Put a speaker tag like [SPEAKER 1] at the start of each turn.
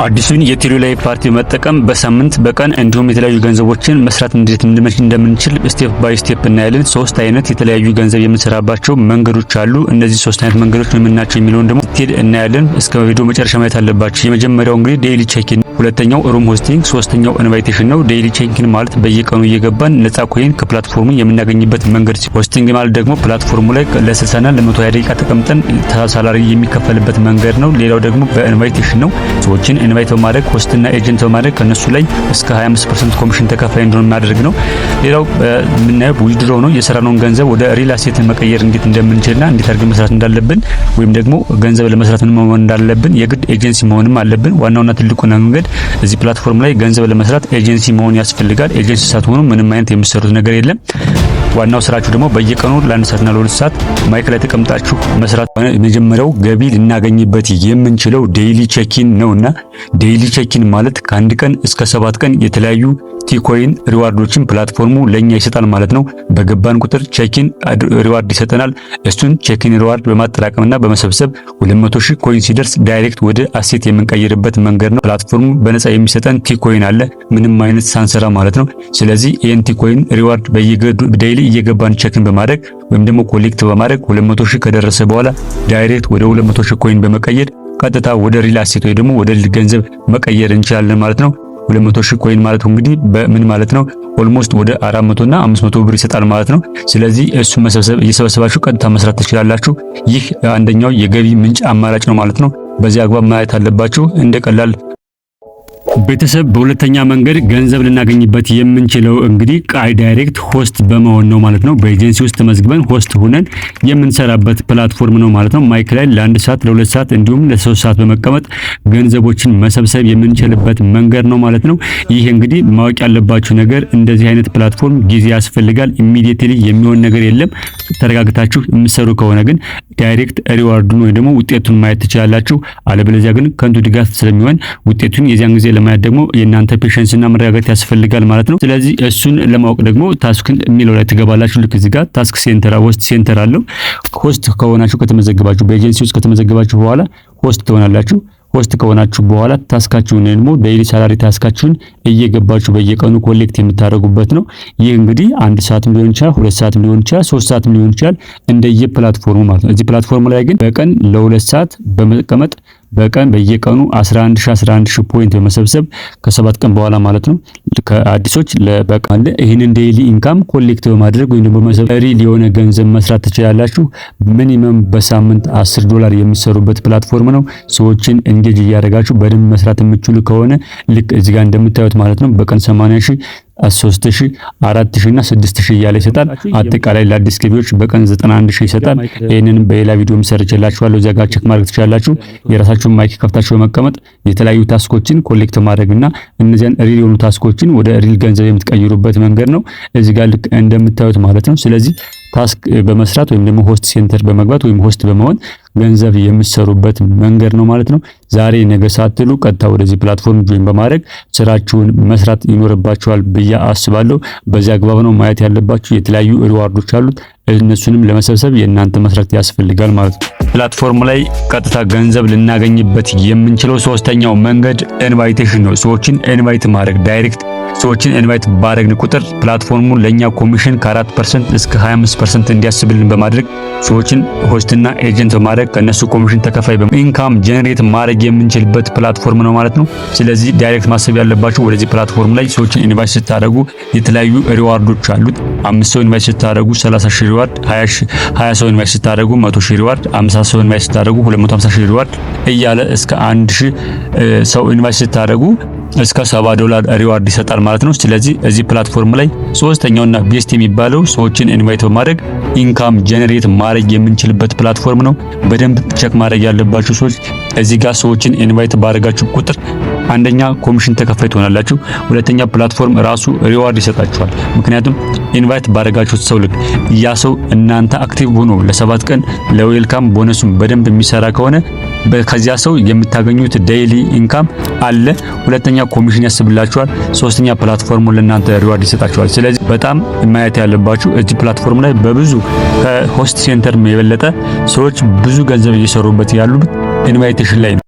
[SPEAKER 1] አዲሱን የቴሌ ላይ ፓርቲ መጠቀም በሳምንት፣ በቀን እንዲሁም የተለያዩ ገንዘቦችን መስራት እንዴት እንደምንችል step by step እናያለን። ሶስት አይነት የተለያዩ ገንዘብ የምንሰራባቸው መንገዶች አሉ። እነዚህ ሶስት አይነት መንገዶች ምን ናቸው የሚለውን ደግሞ detail እናያለን። እስከ ቪዲዮ መጨረሻ ማየት አለባችሁ። የመጀመሪያው እንግዲህ daily check-in፣ ሁለተኛው room hosting፣ ሶስተኛው invitation ነው። Daily check-in ማለት በየቀኑ እየገባን ነፃ coin ከ platform ኡ የምናገኝበት መንገድ ሲሆን፣ hosting ማለት ደግሞ platform ኡ ላይ ለ60 እና ለ120 ደቂቃ ተቀምጠን salary የሚከፈልበት መንገድ ነው። ሌላው ደግሞ በ invitation ነው። ሰዎችን invite በማድረግ፣ host ና agent በማድረግ ከነሱ ላይ እስከ 25% ኮሚሽን ተከፋይ እንደሆነ የሚያደርግ ነው። ሌላው የምናየው withdraw ነው። የሰራነውን ገንዘብ ወደ real asset መቀየር እንዴት እንደምንችልና እንዴት አድርገን መስራት እንዳለብን ወይም ደግሞ ገንዘብ ለመስራት ምን መሆን እንዳለብን፣ የግድ ኤጀንሲ መሆንም አለብን። ዋናውና ትልቁ መንገድ እዚህ platform ላይ ገንዘብ ለመስራት ኤጀንሲ መሆን ያስፈልጋል። ኤጀንሲ ሳትሆኑ ምንም አይነት የምትሰሩት ነገር የለም። ዋናው ስራችሁ ደግሞ በየቀኑ ለ1 ሰዓትና ለ2 ሰዓት mic ላይ ተቀምጣችሁ መስራት። የመጀመሪያው ገቢ ልናገኝበት የምንችለው daily check-in ነውና daily check-in ማለት ከ1 ቀን እስከ 7 ቀን የተለያዩ T coin reward ኦችን platform ኡ ለኛ ይሰጣል ማለት ነው። በገባን ቁጥር check-in reward ይሰጠናል። እሱን check-in reward በማጠራቀምና በመሰብሰብ 200 ሺህ coin ሲደርስ direct ወደ asset የምንቀይርበት መንገድ ነው። Platform ኡ በነፃ የሚሰጠን T coin አለ፣ ምንም አይነት ሳንሰራ ማለት ነው። ስለዚህ ይህን T coin reward daily እየገባን check-in በማድረግ ወይም ደግሞ collect በማድረግ 200 ሺህ ከደረሰ በኋላ direct ወደ 200 ሺህ coin በመቀየር ቀጥታ ወደ real asset ወይ ደግሞ ወደ real ገንዘብ መቀየር እንችላለን ማለት ነው። 200 ሺህ coin ማለት እንግዲህ በምን ማለት ነው? Almost ወደ 400 እና 500 ብር ይሰጣል ማለት ነው። ስለዚህ እሱ መሰብሰብ እየሰበሰባችሁ ቀጥታ መስራት ትችላላችሁ። ይህ አንደኛው የገቢ ምንጭ አማራጭ ነው ማለት ነው። በዚህ አግባብ ማየት አለባችሁ። እንደ ቀላል ቤተሰብ በሁለተኛ መንገድ ገንዘብ ልናገኝበት የምንችለው እንግዲህ ቃይ direct host በመሆን ነው ማለት ነው። በኤጀንሲ ውስጥ ተመዝግበን host ሆነን የምንሰራበት platform ነው ማለት ነው። Mic ላይ ለ1 ሰዓት፣ ለ2 ሰዓት እንዲሁም ለ3 ሰዓት በመቀመጥ ገንዘቦችን መሰብሰብ የምንችልበት መንገድ ነው ማለት ነው። ይህ እንግዲህ ማወቅ ያለባችሁ ነገር እንደዚህ አይነት platform ጊዜ ያስፈልጋል። Immediately የሚሆን ነገር የለም። ተረጋግታችሁ የምትሰሩ ከሆነ ግን direct reward ኡን ወይ ደግሞ ውጤቱን ማየት ትችላላችሁ። አለበለዚያ ግን ከንቱ ድጋፍ ስለሚሆን ውጤቱን የዚያን ጊዜ ለማየት ደግሞ የእናንተ patience እና መረጋጋት ያስፈልጋል ማለት ነው። ስለዚህ እሱን ለማወቅ ደግሞ task የሚለው ላይ ትገባላችሁ። ልክ እዚህ ጋር task center፣ host center አለው። Host ከሆናችሁ፣ ከተመዘገባችሁ፣ በኤጀንሲ ውስጥ ከተመዘገባችሁ በኋላ host ትሆናላችሁ። Host ከሆናችሁ በኋላ task ኣችሁን ደግሞ daily salary task ኣችሁን እየገባችሁ በየቀኑ collect የምታደርጉበት ነው። ይህ እንግዲህ 1 ሰዓትም ሊሆን ይችላል፣ 2 ሰዓትም ሊሆን ይችላል፣ 3 ሰዓትም ሊሆን ይችላል፣ እንደየ platform ኡ ማለት ነው። እዚህ platform ላይ ግን በቀን ለ2 ሰዓት በመቀመጥ በቀን በየቀኑ 11 ሺህ 11 ሺህ point በመሰብሰብ ከ7 ቀን በኋላ ማለት ነው ከአዲሶች ለበቃ ይህንን daily income collect በማድረግ ወይም ደግሞ በመሰብሰብ real የሆነ ገንዘብ መስራት ትችላላችሁ። Minimum በሳምንት 10 ዶላር የሚሰሩበት platform ነው። ሰዎችን engage እያደረጋችሁ በደንብ መስራት የምትችሉ ከሆነ ልክ እዚህ ጋር እንደምታዩት ማለት ነው በቀን 80 ሺህ፣ 3000፣ 4000 እና 6000 እያለ ይሰጣል። አጠቃላይ ለአዲስ ገቢዎች በቀን 91,000 ይሰጣል። ይህንንም በሌላ ቪዲዮም ሰርቼላችኋለሁ። እዚያ ጋር check ማድረግ ትችላላችሁ። የራሳችሁን mic ከፍታችሁ በመቀመጥ የተለያዩ task ኦችን collect ማድረግና እነዚያን real የሆኑ task ኦችን ወደ real ገንዘብ የምትቀይሩበት መንገድ ነው። እዚህ ጋር ልክ እንደምታዩት ማለት ነው። ስለዚህ task በመስራት ወይም ደግሞ host center በመግባት ወይም host በመሆን ገንዘብ የምትሰሩበት መንገድ ነው ማለት ነው። ዛሬ ነገ ሳትሉ ቀጥታ ወደዚህ platform join በማድረግ ስራችሁን መስራት ይኖርባችኋል ብዬ አስባለሁ። በዚህ አግባብ ነው ማየት ያለባችሁ። የተለያዩ reward ኦች አሉት። እነሱንም ለመሰብሰብ የእናንተ መስራት ያስፈልጋል ማለት ነው። Platform ላይ ቀጥታ ገንዘብ ልናገኝበት የምንችለው ሶስተኛው መንገድ invitation ነው። ሰዎችን invite ማድረግ። Direct ሰዎችን invite ባደረግን ቁጥር platform ኡ ለኛ ኮሚሽን ከ4% እስከ 25% እንዲያስብልን በማድረግ፣ ሰዎችን host ና agent በማድረግ ከነሱ ኮሚሽን ተከፋይ income generate ማድረግ የምንችልበት platform ነው ማለት ነው። ስለዚህ direct ማሰብ ያለባችሁ ወደዚህ platform ላይ ሰዎችን invite ስታደርጉ የተለያዩ reward ኦች አሉት። አምስት ሰው invite ስታደርጉ 30 ሺህ reward፣ 20 ሰው invite ስታደርጉ 100 ሺህ reward፣ 50 ሰው invite ስታደርጉ 250 ሺህ reward እያለ እስከ 1000 ሰው invite ስታደርጉ እስከ 70 ዶላር reward ይሰጣል ማለት ነው። ስለዚህ እዚህ platform ላይ ሶስተኛውና best የሚባለው ሰዎችን invite በማድረግ income generate ማድረግ የምንችልበት platform ነው። በደንብ check ማድረግ ያለባችሁ ሰዎች እዚህ ጋር ሰዎችን invite ባደረጋችሁ ቁጥር አንደኛ ኮሚሽን ተከፋይ ትሆናላችሁ። ሁለተኛ platform ራሱ reward ይሰጣችኋል። ምክንያቱም invite ባደረጋችሁት ሰው ልክ ያ ሰው እናንተ active ሆኖ ለ7 ቀን ለ welcome bonus ኡን በደንብ የሚሰራ ከሆነ ከዚያ ሰው የምታገኙት daily income አለ። ሁለተኛ ኮሚሽን ያስብላችኋል። ሶስተኛ platform ኡ ለእናንተ reward ይሰጣችኋል። ስለዚህ በጣም ማየት ያለባችሁ እዚህ platform ላይ በብዙ ከ host center የበለጠ ሰዎች ብዙ ገንዘብ እየሰሩበት ያሉት invitation ላይ ነው።